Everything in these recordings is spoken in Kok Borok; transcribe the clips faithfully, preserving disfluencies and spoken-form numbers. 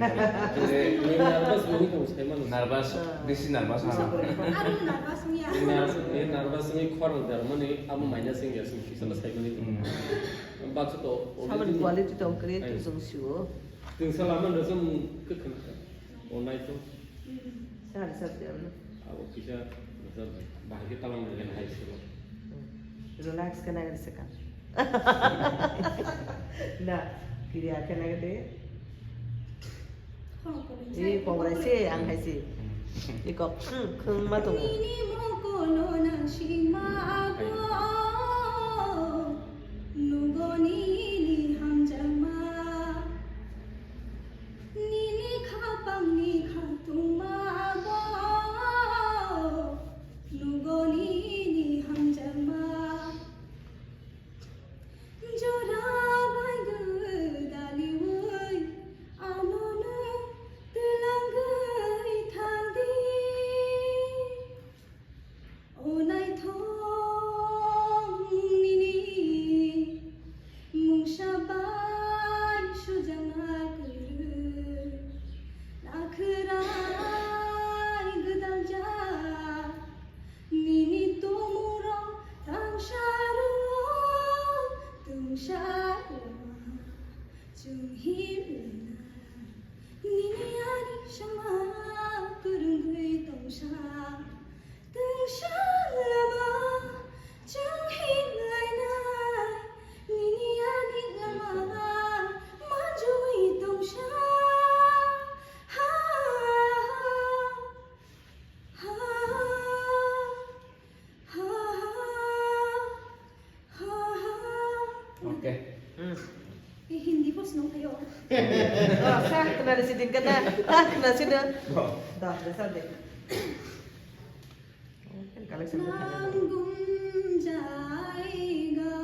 Nervous wngwi tong sai mano. Nervous, bisi nervous ang. Aro nervous wngya. Nervous, nervous wngwi khorang dermani abo minus wngya sing kisa saimani. Hmm. Baksa to already. Samani quality tong kre tu jong siwo. Tungsa lama no jong kwkhwna. Onai to. Sari sari ano. Abo kisa bahagi talang dengan hai silo. Relax kena kan seka. Na, kiri akan lagi deh. Eh, kongrai se, ang hai se. Iko, hmm, khung ma tongo. Nini moko no nang sima ago. Nugo nini hamjama. Nini khapangni khatungma abo, nugo nini hamjakma. Jora bai gwdaliui ano nwng twlangwi thangdi. O naithok nini mungsa bai sujakna kwrwi, nakhwrai gwdaljak nini tongmungrok tangsa rwo, tungsa lama chwng himlana. Nini ani sama kwrwngwi tongsa. Tungsa lama chwng himlainai, nini ani lama manjui tongsa. Ha, ha, ha, ha, ha, ha, ha. Okay. Hmm. Eh, Hindi po sinong kayo. Oh, sa, kenal si din ka na. Ha, kenal si na. Dah, dah, sa de. Nangum jaiga,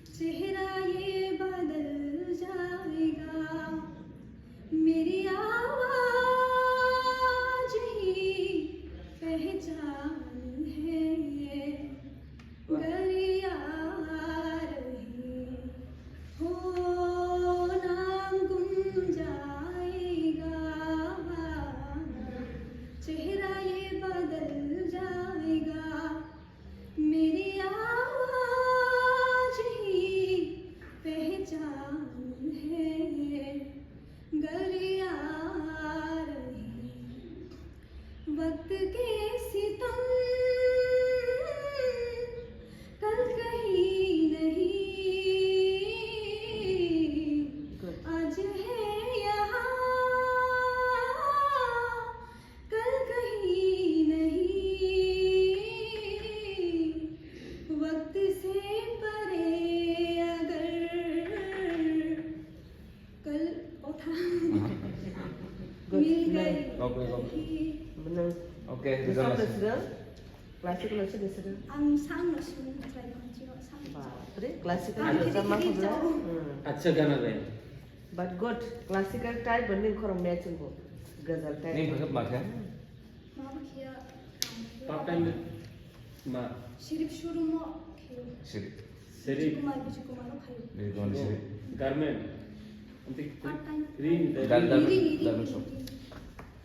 chehra ye badal jaiga, meri awaaz hi pehchaan hai. Gar aa rahe ho, naam gum jayega, chehra ye badal jayega, meri awaaz hi pehchaan hai, gar aa rahe. वक्त के सितम कल कहीं नहीं, आज है यहाँ कल कहीं नहीं, वक्त से परे अगर कल, o tha. Good. Mil gai. Gokle, gokle. Benar. Okay, result. Classical no sini sini. Ang sang no sini try ko chiro sang. Bapre, classical no sama ko. Acha gana le. But good, classical type bening khorang matching ko. Ghazal type. Ning phagap makha. Mama khia. Part time ma. Sirip shuru mo khio. Sirip. Sirip. Kumar, Vijay Kumar o khayo. Vijay Kumar sirip. Garment. Anti. Part time. Ring. Gar-, gar-, ring, ring, garment shop. Ring.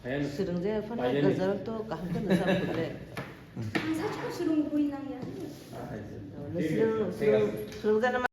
Hayan. Sirung je phana. Payan. Ghazal to kaham to nasa phutre. Ang sa chukung sirung bui nang ya. Ah, hai. Sirung, sirung, sirung jana.